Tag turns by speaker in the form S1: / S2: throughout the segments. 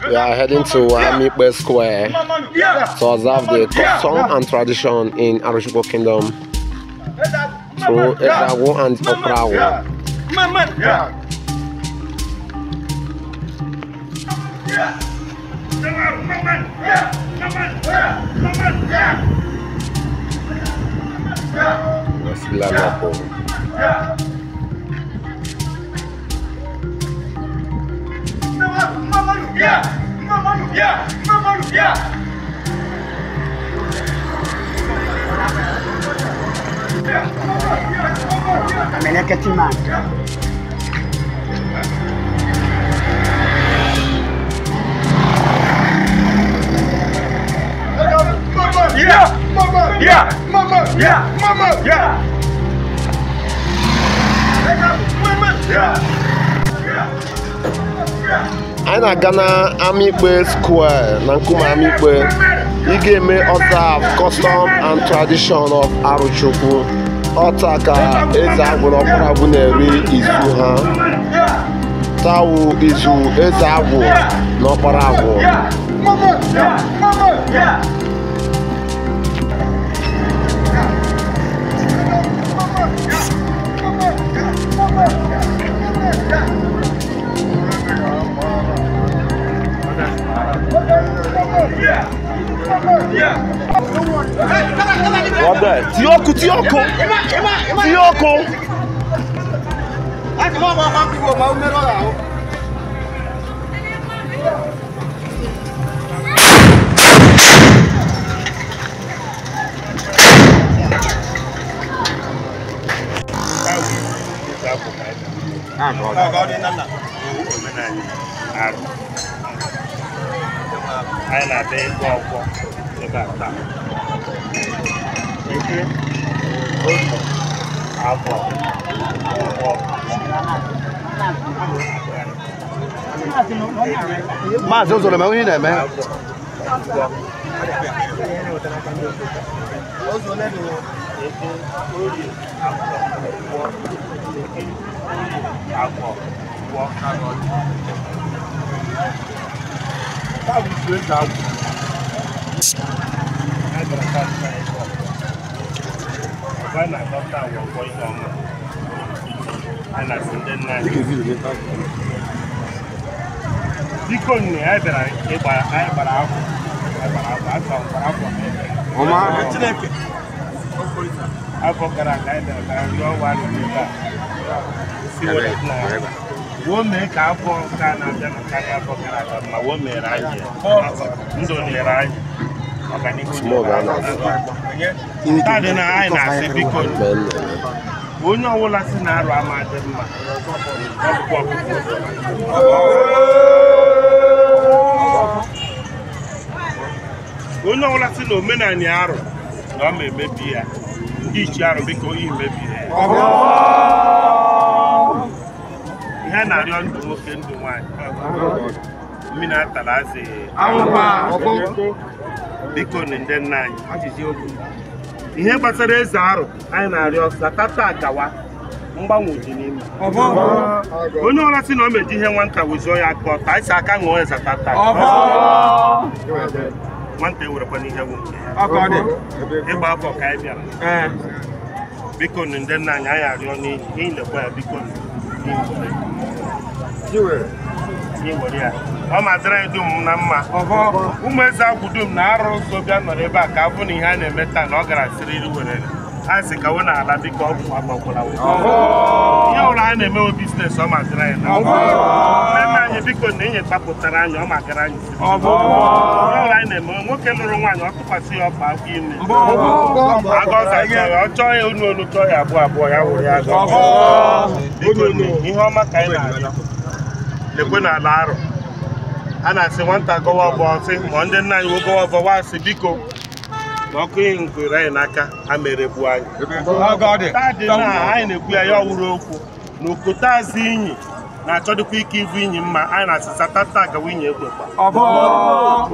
S1: We are heading to Amikpe Square to observe the custom and tradition in Arochukwu Kingdom through Ezeagwu and Okpara Agwu. Anyị na-aga na Amikpe Square na nkume Amikpe ị ga-eme observe custom and tradition of Arochukwu. Ọta ka Ezeagwu na Okpara Agwu na-eri izu ha. Tawu izu Ezeagwu na Okpara Agwu. Tioco, Tioco, Tioco.
S2: Anyị na-abịa ịgụ ọkwọ ebe a taa. Eke, otu, abụọ, abụọ.
S3: Maazị Ụzọrọ mee ihe na-eme.
S2: Eke, orie, abụọ, abụọ. Eke, orie, abụọ, abụọ. Biko nne, anyị bịara ịgba anyị gbara afọ afọ Chineke afọ gara aga anyị bịara ka rịọ ọwa ebe a si were na wo mee ka afọ nke a na-abịa na karịa afọ gara aga ma wo mere anyị ndụ nyere anyị ọganihu dị na anyị na-asị biko onye ọbụla si na arụ ama dị mma ọ bụkwa ọkụkọ. Onye ọbụla si na omenala arụ na ọ ma emebi ya, ndị ichie arụ biko ihe mebi ya. Ihe a na-arịọ ndụ nwoke ndụ nwaanyị mmiri atara azị biko na ndị nna anyị. Ihe gbasara eze arụ anyị na-arịọ zatata gawa mgbanwe dị n'ime. Onye ọbụla si na ọ meji ihe nwata wezuo ya aka ọtọ, anyị si aka ṅụọ ya zatata. Nwata ewerekwana ihe bụ nke ya. Ịgba afọ ka anyị bịara. Biko nụ ndị nna anyị anyị arịọ n'ihi lekwa ya biko nụ were ya. Ọ mazịrị anyị dum na mma. Ụmụ eze agwụ dum na arụ ụzọ bịa nọrọ ebe a ka abụ na ihe a na-eme taa na ọ gara siriri were a sị ka we na-ala dịka ọ bụ agbakwara ihe ụlọ a na-emewe biznes ọ mazịrị anyị na mmemme anyị biko na enye kpapụtara anyị ọ magara anyị ihe ụlọ anyị na-eme nwoke lụrụ nwaanyị ọ tụkwasị ya ọkpa afọ ime agọza chọọ ya ọ chọọ ya onu onu chọọ ya abụọ abụọ ya wụrụ ya agọ biko ihe ọma ka anyị na-arịọ lekwe n'ala arụ a na-asị nwata gọwa ọbọ sị ma ndị nna anyị nwoke ọbọ wasị biko na ọkụ ihe nkwere anyị n'aka ha mere gbuo anyị taa dị na anyị na-ekwu ya ya ọwụrụ okwu na okote azụ inyi na-achọdịkwa ike ịbụ inyi mma anyị na-asị satata gawa inyi ekwekwa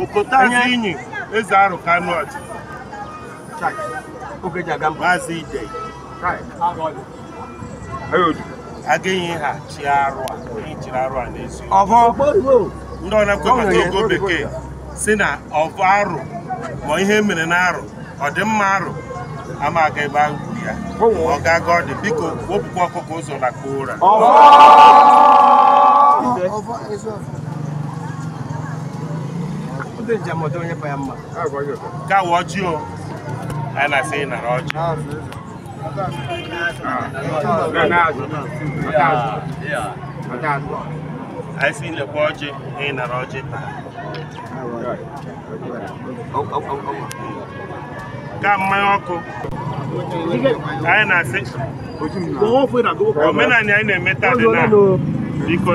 S2: okote azụ inyi eze arụ kanụ ọchị maazị Ide agaghị ha chi arụ a chiri arụ a n'ezi ndị ọ na-ekwe maka ogo bekee si na ọvụ arụ ma ihe mere na arụ ọ dị mma arụ ama aga ebe ahụ gwuru ya ọ ga-aga ọ dị biko wepụkwa ọkụkọ ụzọ na kpoo ụra ka wụ ọjị o anyị na-asị ị nara ọjị. Anyị sị lekwa ọjị ị nara ọjị taa. Ka mmanya ọkụ anyị na-asị omenala anyị na-eme taa dị na biko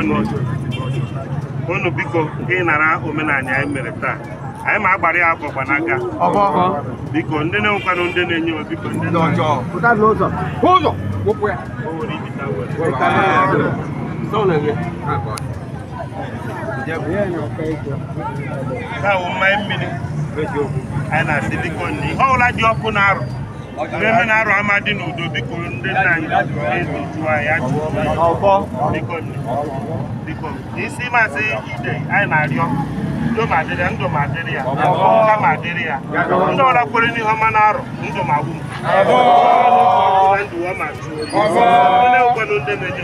S2: unu biko ị nara omenala anyị mere taa anyị ma agbara ya afọ gbanaka biko ndị na-enwekwanụ ndị na-enye biko ndị taa wụ mmanya mmiri anyị na-asị biko ihe ọbụla dị ọkụ na-arụ mmemme na-arụ ama dị n'udo biko ndị nna anyị ezoju anyị biko biko isi maazị Ide anyị na-arịọ ndụ ma dịrị ya ndụ ma dịrị ya nka ma dịrị ya ndị ọbụla kwere n'ihe ọma na-arụ ndụ ma gwụ ndụ ma jụọ ndị na-ekwenụ ndị na-enye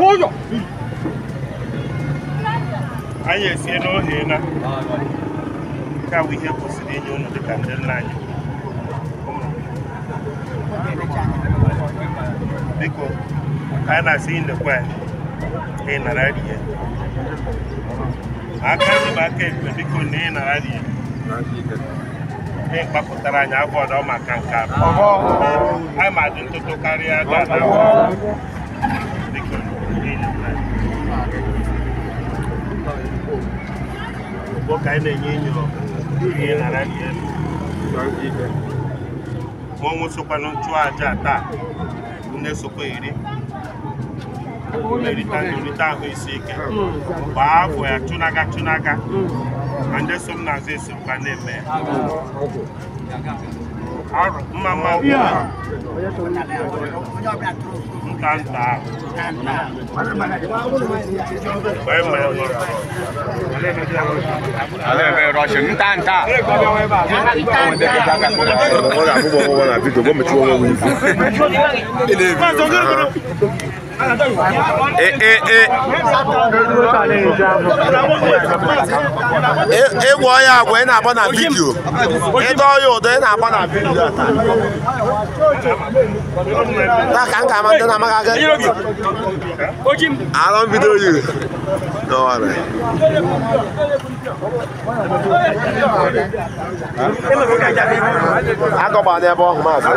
S2: onwe anyị esie n'ohe na nke bụ ihe kwesịrị inye ụnụ dịka ndị nna anyị biko anyị na-asị ịnekwa ị nara rie aka ndị bụ aka ekpe biko na ị nara rie ị kpapụtara anyị afọ ọdọ maka nke abụọ anyị ma dị ntụtụ karịa gana biko ugbo ka anyị na-enye enyo ihe nara rie ma onwe sokwanụ chụọ aja taa nne sokwa eri erite ahụ isi ike gbaa afọ ya chụnaga chụnaga ma ndị so m n'azụ esorokwa na-eme ya arụ mma mma nta nta ahụ
S1: Ịgwọ ya agwa ị na-agba na vidiyo ịdọ ya ụdọ ị na-agba na vidiyo taa ka m ga-ama ndị na-amaghị aga I don't video you. No worry. Agọba n'ebe ọhụ maazị.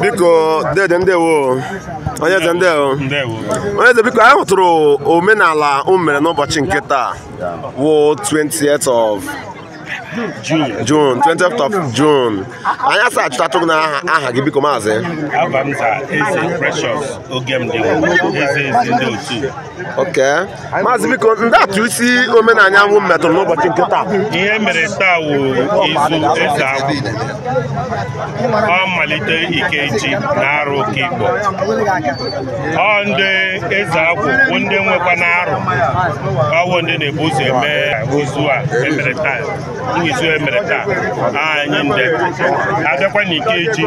S1: Biko dede ndewo onye eze ndewo onye eze biko anyị hụtụrụ omenala o mere n'ụbọchị nke taa wụ 20th of
S2: June.
S1: June, 20th of June. Anyị asa achụtatụ na aha gị biko maazị.
S2: Aba m za Eze Precious Ogemdiwo, Eze Ezi ndị otu.
S1: Okay. Maazị biko ndị atụ isi omenala anwụ metụrụ n'ụbọchị nke taa.
S2: Ihe mere taa wụ izu eze agwụ. Ọ mmalite Ikeji na arụ oke Igbo. Ọ ndị eze agwụ bụ ndị nwekwa na arụ. Ọwụ ndị na-ebu ụzọ eme izu a emere taa. Izu emere taa. Anyị ndị abịakwa na Ikeji,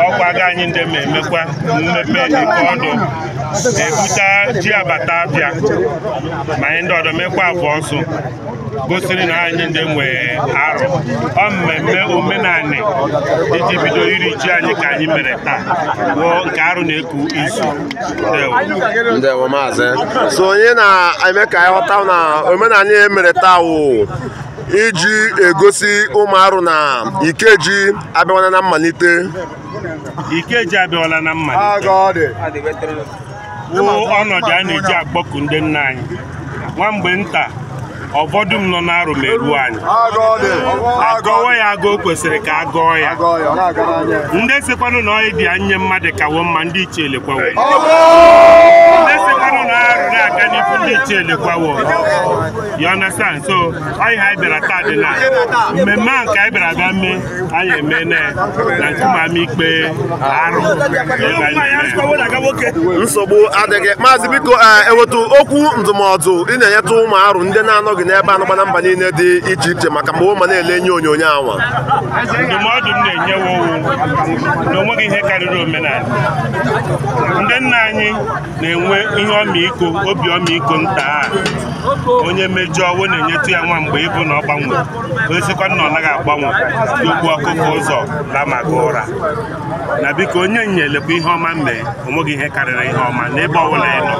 S2: ọkwa aga anyị ndị ma emekwa mmepe eke ọdụ ebute ji abata abịa ma anyị ndị ọdọ mekwa abụọ ọsọ gosiri na anyị ndị nwe arụ. Ọ mmemme omenanị iji bido iri ji anyị ka anyị mere taa bụ nke arụ na-eku izu. Ndewo.
S1: Ndewo maazị. So onye na-eme ka anyị ghọta na omenala e mere taa wụ iji egosi ụmụ arụ na Ikeji abịawana na mmalite.
S2: Ikeji abịawala na mmalite. Wụ ọnọdụ a na-eji akpọku ndị nna anyị. Nwa mgbe nta ọfọdụ m nọ n'arụ ma eruo anyị. Agọwa ya agụ o kwesịrị ka a gọọ ya. Ndị sịkwanụ na ọyị dị anya mmadụ kawo mma ndị ichie lekwawo. Ndị sịkwanụ na arụ na-aga n'ifu ndị ichie lekwawo. You understand? So ọyị ha bịara taa dị na mmemme a nke anyị bịara bịa mee anyị eme na nkume ama ikpe arụ.
S1: Nsogbu adịghị. Maazị biko ewetu okwu ndụmọdụ ị na-enyetụ ụmụ arụ ndị na-anọghị n'ebe anụkwa na mba niile dị iche iche maka mgbe ụmụ na-ele nye onyonyo anwa.
S2: Ndụmọdụ m na-enye owu na onweghị ihe karịrị omenala. Ndị nna anyị na-enwe ihe ọmịiko, obi ọmịiko nta a. Onye mejọọ owu na-enyetụ ya nwa mgbe ịbụ na ọ gbanwe. Osikwa na ọ naghị agbanwe okwu ọkụkọ ụzọ la maka ụra. Na biko onye nyelekwa ihe ọma mee, onweghị ihe karịrị ihe ọma n'ebe ọbụla ị nọ.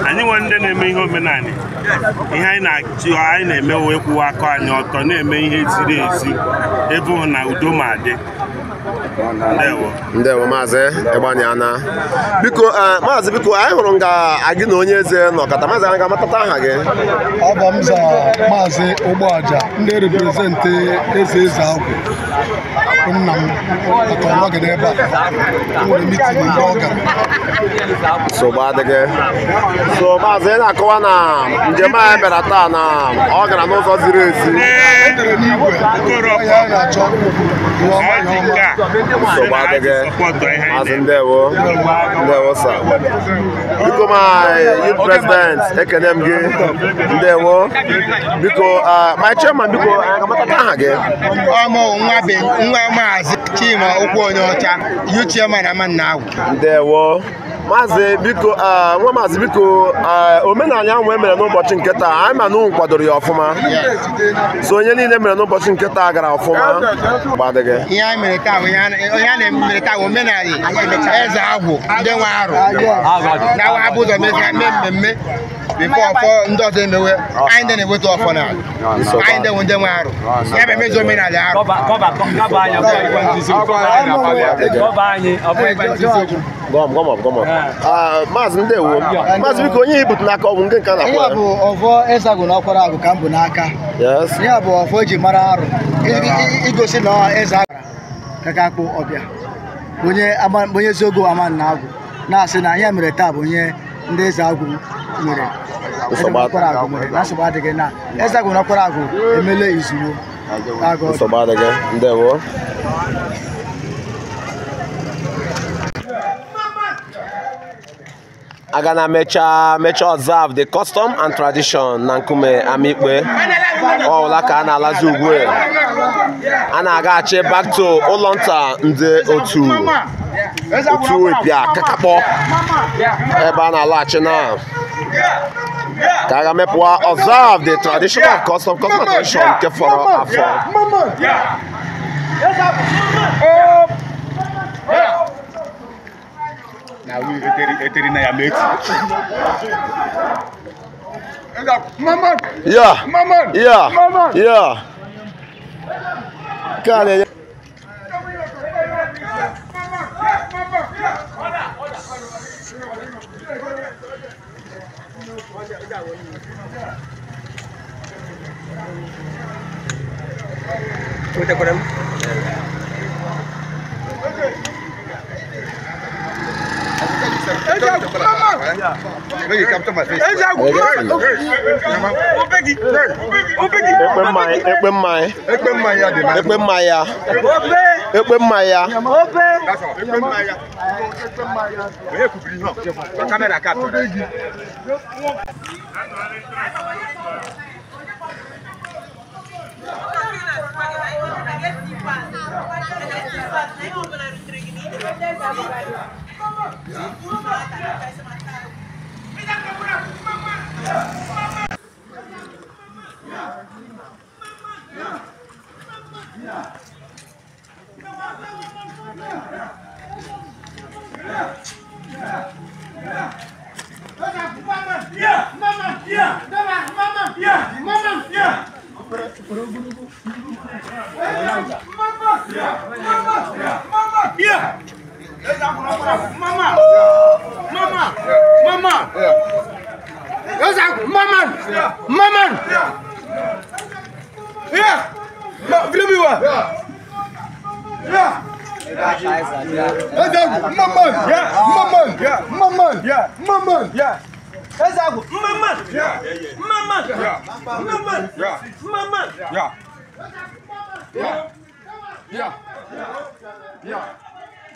S2: Anyị nwe ndị na-eme ihe omenala. Ihe anyị na-achị anyị na-emewe ịkwụwa aka anyị ọtọ na-eme ihe ziri ezi ebe hụ na udo ma dị. Ndewo.
S1: Ndewo maazị Ịgbanyana. Biko maazị biko anyị hụrụ nga gị na onye eze nọkọta. Maazị anyị ga-amatata aha gị.
S4: Ọ bụ m za maazị Ụgbọaja ndị reprezentị eze eze agwụ. Nna m maka ọ nọghị n'ebe a. Enwere mitin ndị ọ gara.
S1: Nsogbu adịghị. So maazị ị na-akọwa na njem anyị bịara taa na ọ gara n'ụzọ ziri ezi.
S4: O tere n'igwe. Ihe anyị na-achọ ihe ọma ihe ọma.
S1: Nsogbu adịghị. Maazị ndewo. Ndewo sir. Biko my youth president ekene m gị. Ndewo. Biko my chairman biko anyị ga-amatata aha gị.
S5: Ọmụ nwa maazị Chima Okwu onye ọcha, youth chairman Amanna Agwụ.
S1: Ndewo. Maazị biko nwa maazị biko omenala ahụ e mere n'ụbọchị nke taa anyị ma na unu kwadoro ya ọfụma. So onye niile mere n'ụbọchị nke taa gara ọfụma. Gbadịghị.
S5: Ihe anyị mere taa bụ ihe a na-emere taa bụ omenala eze agwụ ndị nwe arụ na abụ ụzọ mee mmemme bifo ọfọ ndị ọzọ emewe anyị ndị na-eweta ọfọ n'ala anyị ndị nwe ndị nwe arụ ya bụ emezi omenala arụ.
S1: Gọm. Maazị ndewo. Maazị biko onye ibute n'aka ọ bụ nke a na-akpọ
S6: ya? Ihe bụ ọfọ eze agwụ na ọkwara agwụ ka m bụ n'aka. Ihe bụ ọfọ eji mara arụ igosi na eze agwụ kaka akpụ ọbịa onye eziokwu Amanna Agwụ na-asị na ihe mere taa bụ onye ndị eze agwụ mere. Nsogbu adịghị na eze agwụ na ọkwara agwụ emele izugbo.
S1: Nsogbu adịghị. Ndewo. Aga na mecha observe the custom and tradition na nkume Amaikpe. Ọwụla ka a na-alazi ugbu a na-agaghachi back to ụlọ nta ndị otu Epia Kakakpọ ebe a na-alaghachi na ka a ga-emepụwa observe the tradition of custom and tradition nke fọrọ afọ. Yeah. Yeah. Yeah. Cara, Ekpe mmanya.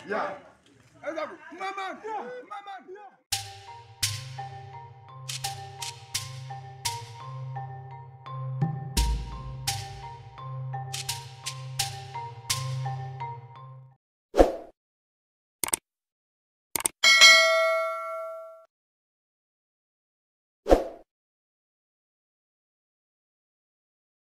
S5: Yeah.